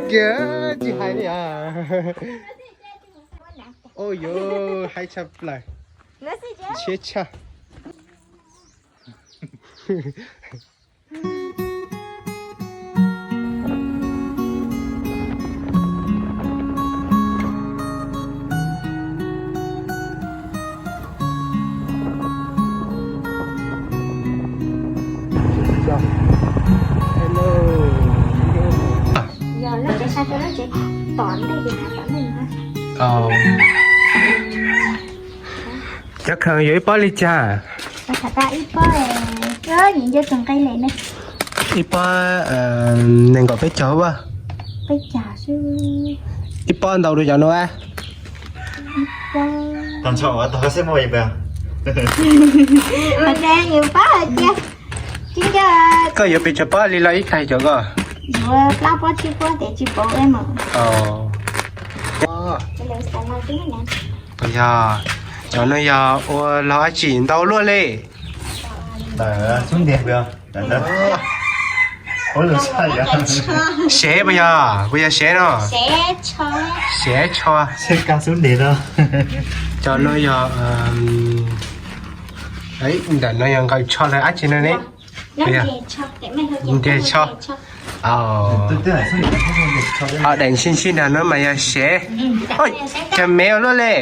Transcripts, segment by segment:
Kiag tsis hais li os. Oj yuav hais tshaj plaws. Ntshiab tshaj. Cov khoom yuav ib pob li cas? Ib pob nees nkaum peb caug a. Ib pob ntau dua cov no a. Koj yuav pes tsawg pob li los ib kais cov koj? Yog, cov no yog ua los dab tsi ntau luaj li? Sev puas yog? Puas yog sev no? Sev tsho. Cov no yog, ntawm no yog nqaws tsho los dab tsi no ne? Nce tsho. Ho daim ntshis ntshis nram no mas yog sev. Cov me ua luaj li.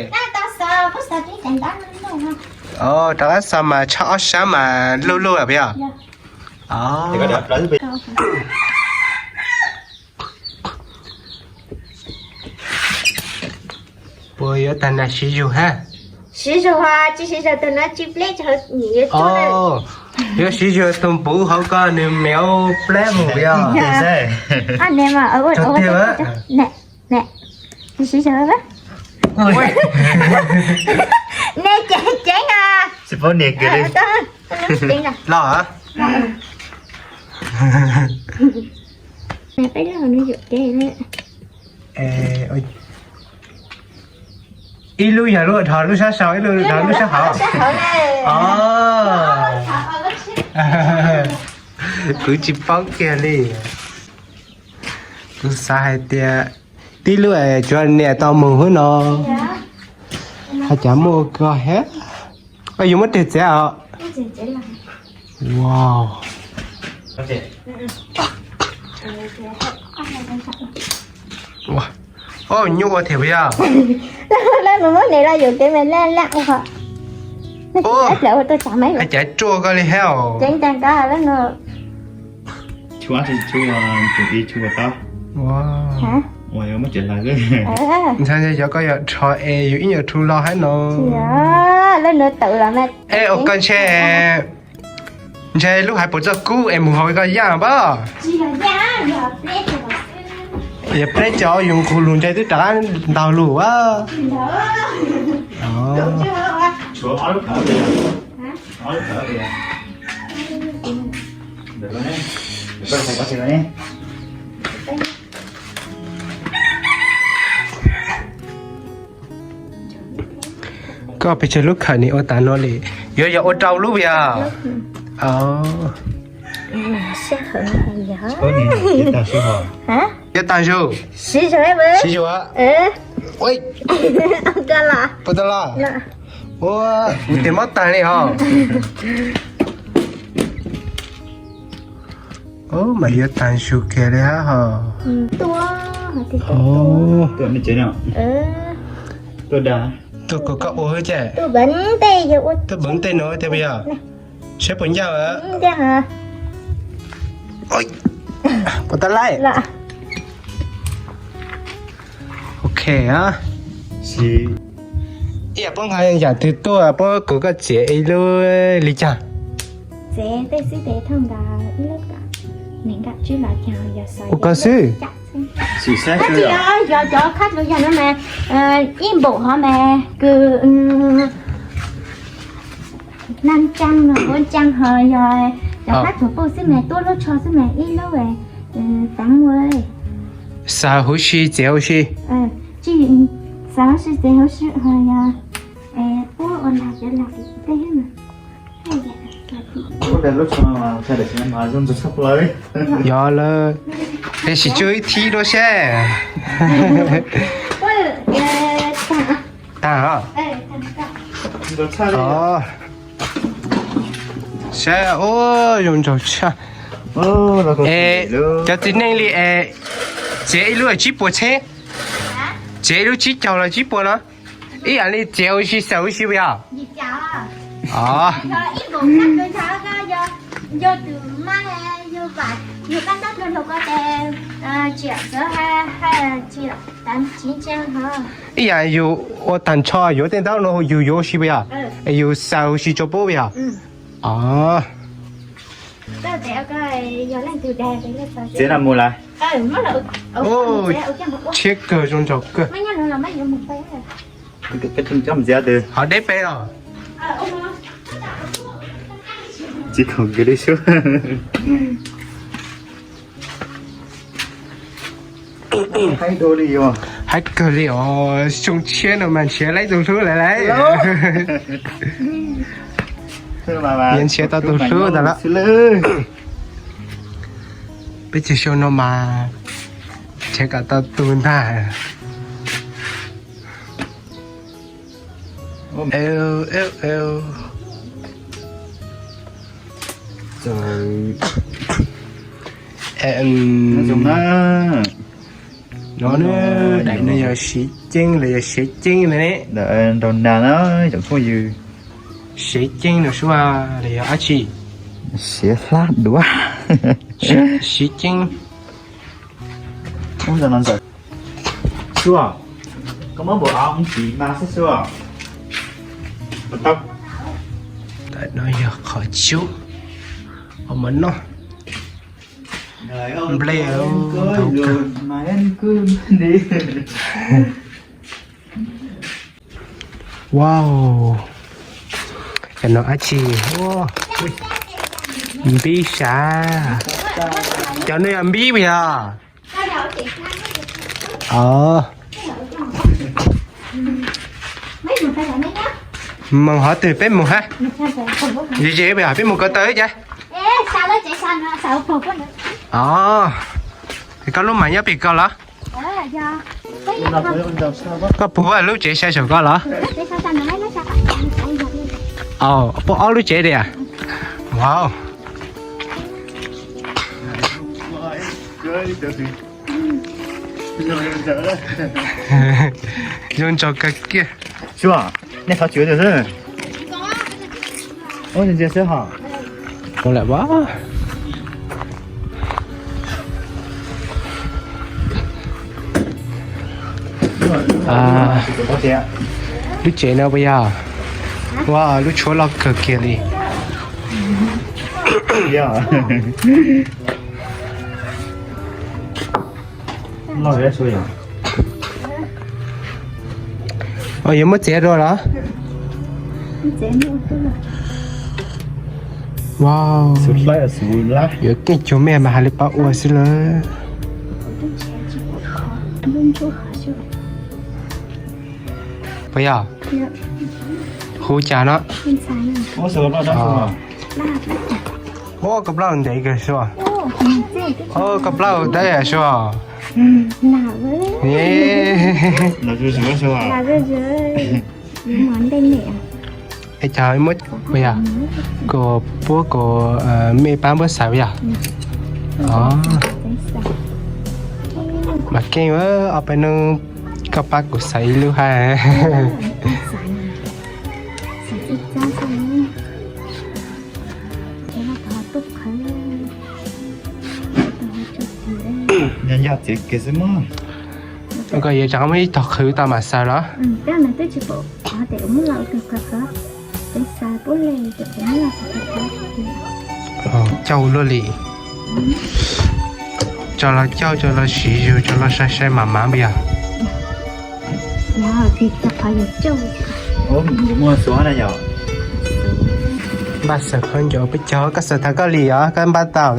Rov qab xaws mas tsho ob sab mas luj luj puas yog? Puas yuav tag nrho siv zug hab? Siv zug, tsis siv zug tus no tsis pleb. Yuav siv zug tus npuv hauv ko nws mev pleb mus yog. Siv zug, ne ceev ceev a. Los. Ib lub yog lub dhos lub sab saud, ib lub dhos lub sab hauv. Kuv tsis paub kiag li. Kuv xav hais tias tib lub es tsuav niam tau mus hwb no. Hais cas muaj ko thiab. Yus muab teg txiav os. Nyuaj ua thiab puas yog? Lawv mus muab niam los yus kev me laj laj ua. Hais cas ruaj koj li thiab os. Ntshai xyov koj yuav rho es yus ib nyuag rhu los hab no. Es ua koj ntshe, ntshe lub hais puas txoj kub es mus haus koj yaj pab. Yog pleb cov yus nqus lus ntshe twb rov qab ntaug lus a. Koj pes tsawg lub khawm ni ua tas no li? Yuav yog ua rau lub puas yog? Yuav tag zug. Siv zug. Puas tau los? Ua, kuv tes mob tag li hos. Mas yuav tag zug kiag li hab hos. Tuaj kom koj ua hwb ces. Tuaj npeev tej no tiag puas yog? Saib puas ncaj. Puas tau laij? Ok. Ib yam puab nqa yam twg tuaj puab kuv koj txiav ib lub li cas? Ua koj xwb. Yog cov khab tus yog no mas ib npaum hov mas kws naj ntsaa no ua ntsaa ho yog cov khab tus puj xwb mas tuab lub tsho xwb mas ib lub tav muaj. Xav huv si txiav huv si. Tsis xav huv si txiav huv si ho yog puab ua lag cov lag tej. Yog lawm. Peb sim tsuag ib thib dua seb. Tag os. Saib, ua zoo nraug tshaj. Es cov txiv neej li es txiav ib lub tsib puas txheeb, txiav ib lub tsib caug los tsib puas no, ib yam li txiav ua si xaws ua si puas yog? Ib yam yus ua tag nrho yuav tej ntaub no yus yuav ua si puas yog? Es yus xaws ua si tso pub puas yog? Txiav na mus lawm. Tshiab kawg, zoo nraug kawg. Ho deb peb los. Txiv khoom kws deb sub. Haib kawg li os, xyoo tshiab no mas nrhiav laib tus hlub lawm lauj. Yuav nrhiav tau tus hlub ntag lawm. Peb tsis xyoo no mas nrhiav kom tau tus ntag. No, daim no yog siv ceeb los yog siv ceeb no ne. Nraug nag na tsoom phooj ywg. Siv ceeb no sub los yog dab tsi? Siv hlab duav. Siv ceeb. Sua, koj muab npau av ntxiv mas xwb sua. Tam no yog qhov tsub, qhov mov noj, nplej, ntau kawg. Wow, cov no dab tsi? Npib sav. Cov no yog npib puas yog? Moog qhov twg peb moog hab? Ze ze puas yog, peb moog ko taw ib ce. Koj lub mas nyob pem ko los? Koj puag lub tsev sai saum ko los? Puag ob lub tsev tiag. Wow. Zoo nraug kawg kiag. Sua, nej thov tswv xwb. Ntsia xwb hos. Ua lawm as. Lub tsev no puas yog? Ua lub tshuab loj kawg kiag li. Yuav muab txiav dua los? Wow, yuav keej cuag mej mas has li pab ua xwb lawm. Puas yog? Hu cas no? Ua koj plaub ntev kawg sua. Ua koj plaub dawb sua. Es cov muab puas yog? Kuv puab kuv mej pab muab xaws yog. Mas keej, ob peb hnub koj pab kuv xaws ib lub hab. Koj yuav rov muab ib tog qhwv tau mam xaws los? Cauj luaj li. Coj los cauj, coj los siv zug, coj los sai sai mam mam puas yog? Npaj xaws khaub ncaws peb caug, koj xaws tag koj li os, koj npaj tau.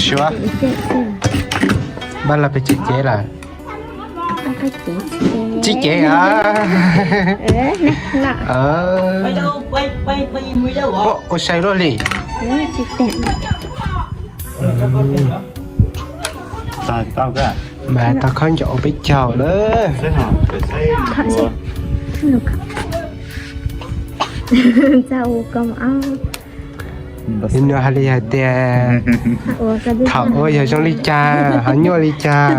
Sua, npaj los peb cev cev lawm. Tsib cev os. Ua sai luaj li. Mas tau khaub ncaws ua peb caug lawm. Li no hais li hais tias thaum ua yog zoo li cas ho nyuaj li cas.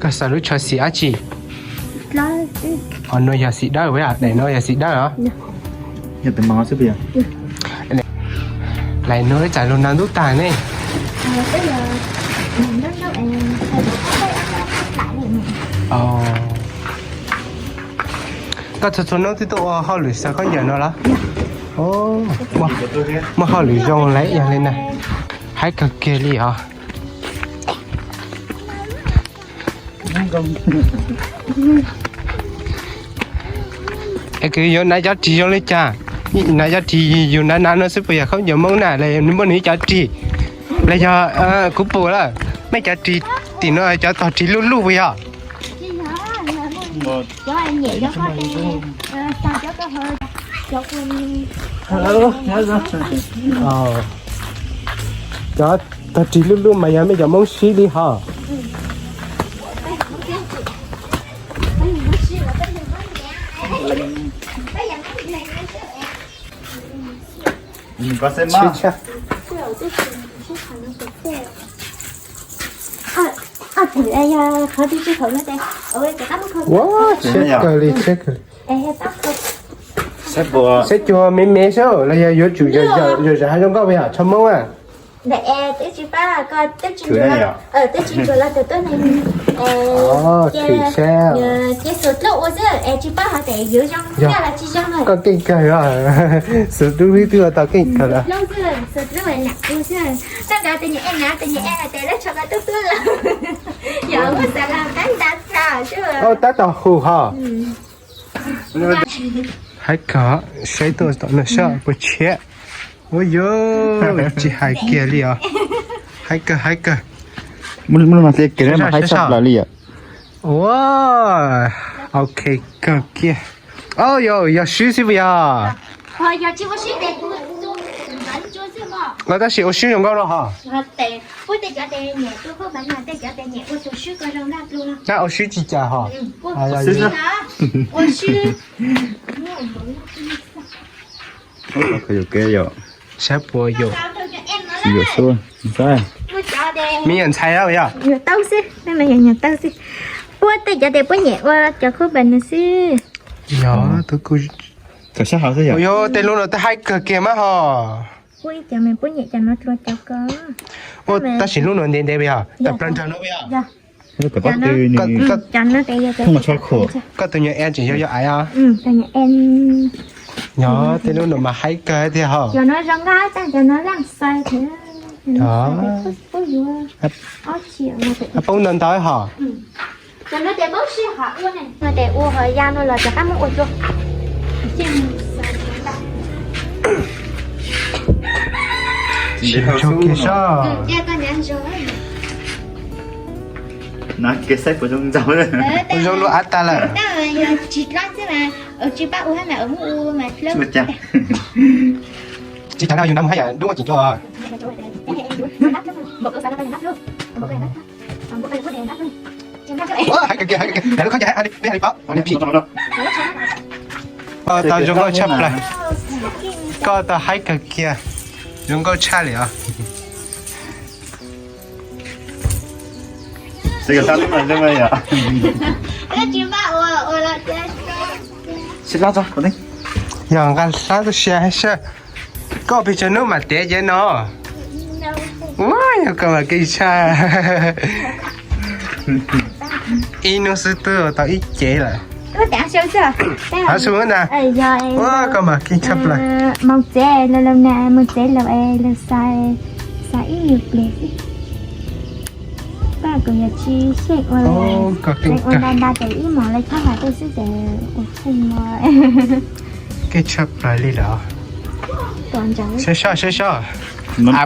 Koj xaws lub tsho xim dab tsi? Os, no yog xim dawb, daim no yog xim dawb os. Lais no ib tsam lug nag ntub tag ne. Koj txhua txhua hnub twb tuaj ua hauj lwm xaws khaub ncaws no los? Muaj hauj lwm zoo lawm yog li na. Haib kawg kiag li os. Es kws yuav hnav cov ris zoo li cas? Hnav cov ris yus hnav hnav no xwb puas yog khaub ncaws Hmoob na, los nws muaj nws ib cov ris? Los yog kuv pum lawm, mej cov ris tim no cov tog ris luj luj puas yog? Cov tog ris luj luj mas yog mej cov Hmoob sib li hos. Ua, tshiab kawg li, tshiab kawg li. Saib cuag me me saib los yog yuav tsum yog yam zoo nkauj puas yog tsho Hmoob a? Twb tsis pab, twb tsis pab, twb tsis pab. Ces xuas dlub ua xwb es tsis pab hais tias yuav zoo los tsis zoo. Koj keej kawg os, xuas dlub twb ua tau keej kawg lawm. Tab tom hu hos. Haib kawg, saib tuaj tom no saib puas tshiab. Ua yuav tsis hais kiag li os. Haib kawg, haib kawg. Ua, ok kawg kiag. Yog swb xwb puas yog? Los tab sis ua swb zoo nkauj no hos. Nab ua swb tsis cas hos. Saib puas yog. Me nyuam ntxhais los yog? Puab tej cov tes puab nyem ua cov khaub npas no xwb. Yog, tus kuj, yog tej lub no twb haib kawg kiag mas hos. Ua ib cov mas puab nyem cov no dlua cov ko. Ua tab sis lub no ntev ntev puas yog? Tam plaws nrag no puas yog? Koj tus nyuam es tseem yog yog aiv os. Yog tej lub no mas haib kawg thiab hos. Poob ntau ntau hos. Ua hauv ya no los rov qab muab ua dua. Tsis ntshua kiag soj. Ua zoo lub av tag lawm. Tsis tas no yus nrog mus haj yam dub muaj cim dua. Haib kawg kiag, haib kawg kiag. Lub khaub ncaws haib li, peb hais li pab. Koj tau zoo nkauj tshaj plaws. Koj tau haib kawg kiag, zoo nkauj tshaj li os. Yog nqa hlab tub siab sab. Koj pes tsawg hnub mam tev cev no? Ua yog koj mas keej tshaj. Ib hnub xwb twb tau ib cev lawm. Hav su na. Ua koj mas keej tshaj plaws. Moos tsev lawm, moos tsev lawm es lawv xa, xa ib nyuag pliag xwb. Koj kuj yog tsis xyeej ua, ua nta nta ces ib hmos lawv chob hav tej xwb ces ua txheej no. Keej tshaj plaws li lawm. Saib soj, saib soj.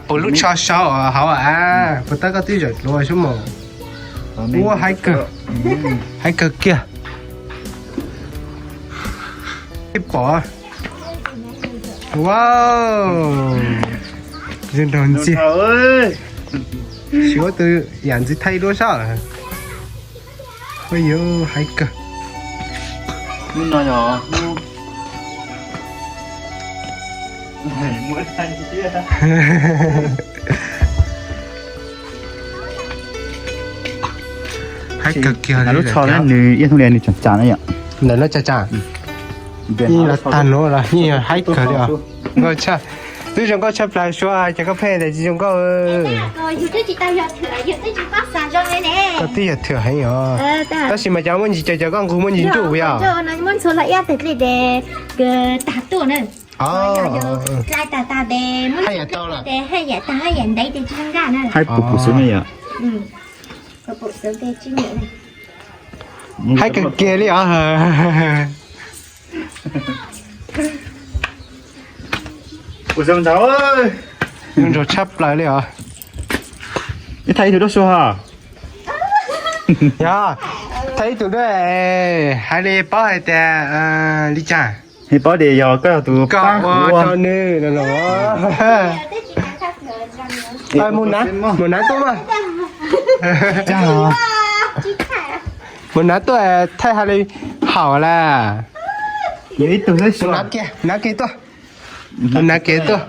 Puas lub tsho sau hauv a? Puas tab koj twb zawm dluav xwb mas. Ua haib kawg, haib kawg kiag. Pom. Wow, zoo nraug ntxiag. Siv tus yam ntxiv thaij duab soj. Ua yuav haib kawg. Haib kawg kiag li lub tsho na, nws ib tug li nws tsav tsav na yom. Ntawm no tsav tsav. Yeej los tag nuav los yeej yog haib kawg li os. Nkauj tshaj, twb zoo nkauj tshaj plaws, suav ces koj pheej tias tsis zoo nkauj. Koj twb yog thuam heev os. Tab sis mas cov muaj ntsis, cov koj nqug muaj ntsis nruj yog. Haib pum pum xwb ne yom. Haib kawg kiag li os. Zoo nraug tshaj plaws li os. Ib thaij ib tug duab sua. Yog, thaij ib tug duab, hais li paub hais tias li cas. Li paub tias yog koj yog tus pab ua rau nws no los. Mus nav, mus nav tuaj mas. Mus nav tuaj thaij hais li haum las. Mus nav kiag, nav kiag tuaj. Mus nav kiag tuaj.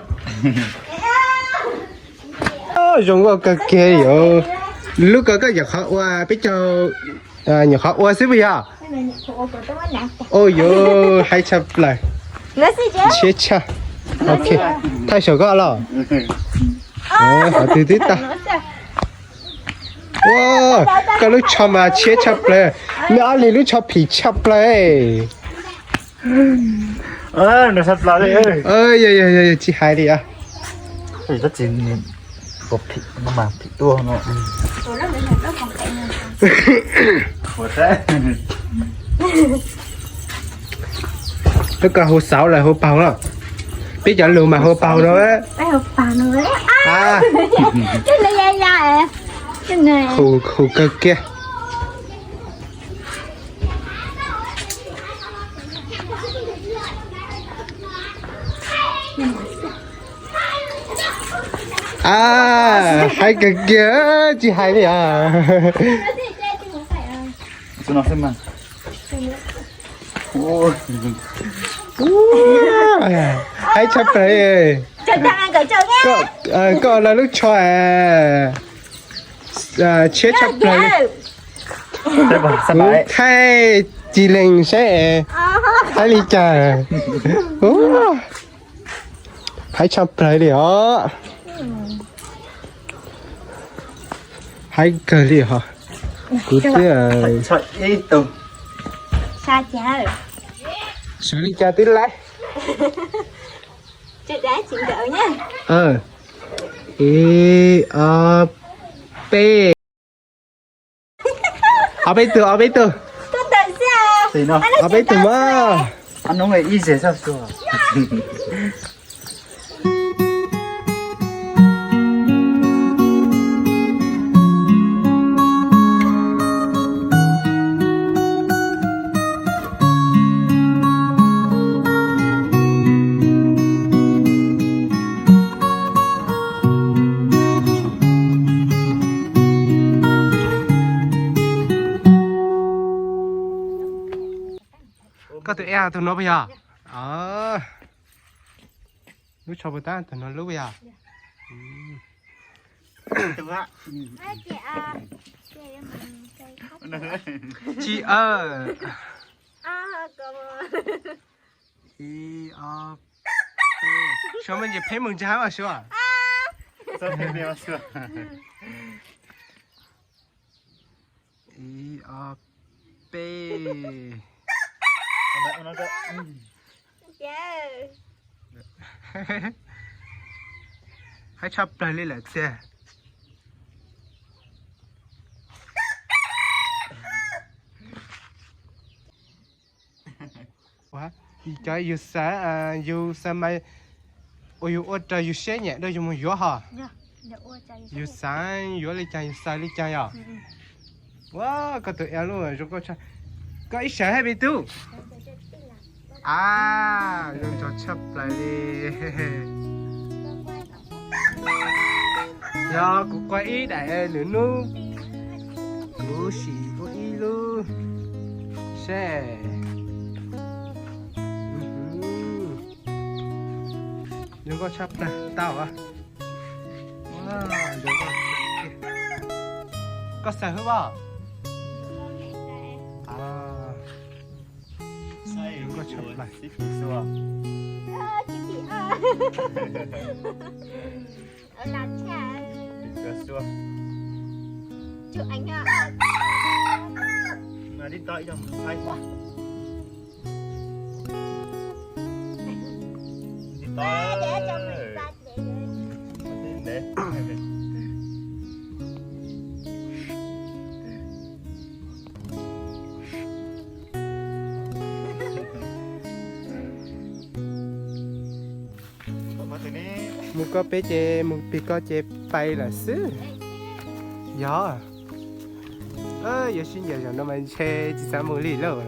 Zoo nkauj kawg kiag li os. Lub ko koj nyuam qhuav ua, peb caug nyuam qhuav ua xwb puas yog? Ua yuav haib tshaj plaws. Tshiab tshaj. Ok, thaij saum koj los. Qhov twg twb tau. Koj lub tsho mas tshiab tshaj plaws. Neb ob leeg lub tsho phim tshaj plaws. Yog yog yog, tsis hais li os. Lub ko hu xauv los hu paug los? Peb cov lus mas hu paug no. Hu, hu kawg kiag. Haib kawg kiag, tsis hais li os. Haib tshaj plaws. Koj no lub tsho tshiab tshaj plaws. Kuv thaij cia leej saib haib li cas. Haib tshaj plaws li os. Haib kawg li os. Kuv twb sawv li cas twb laib. Ib ob peb. Ob peb tug, ob peb tug. Ob peb tug mas. Koj tus e tus no puas yog? Lub tsho puas tab tus no lub puas yog? Tsis, ib ob peb, suav me ntsis pheej mus ntsa hab mas suav. Ib ob peb. Haib tshaj plaws li lawm tiag. Cov yus xav, yus xav mas uas yus ua rau yus siab nyiam rau yus mus yuav hos. Yus xav yuav li cas yus xav li cas yom. Ua koj tus e lub zoo nkauj tshaj. Koj ib sawv hab me tub. Ab, zoo nraug tshaj plaws li. Yog kuv qua ib daim lwm hnub, kuv sim ua ib lub seb. Zoo nkauj tshaj plaws tau. Koj xaws hwb pom? Zoo nkauj tshaj plaws. Mus koj peb ces mus pig koj ces pais lawm xwb. Yog. Yuav sib ncaws zaum no mas ntshe tsis xav mus li lauj.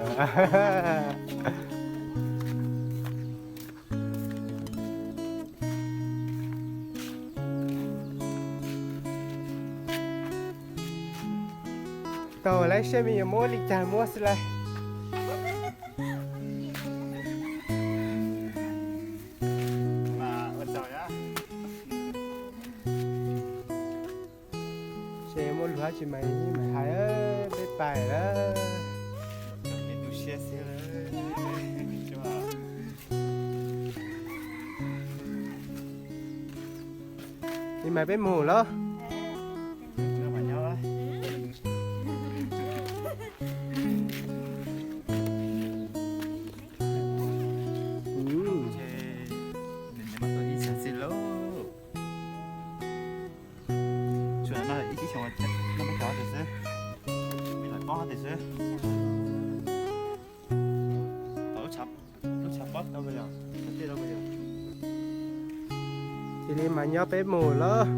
Tau lawm, saib me nyuam muab li cas muab xwb lawm. Ces muaj lus dab tsi mas yeej mam hais, peb pais lawm. Li mas peb mus lawm. Cia li mas nyob peb mus lawm.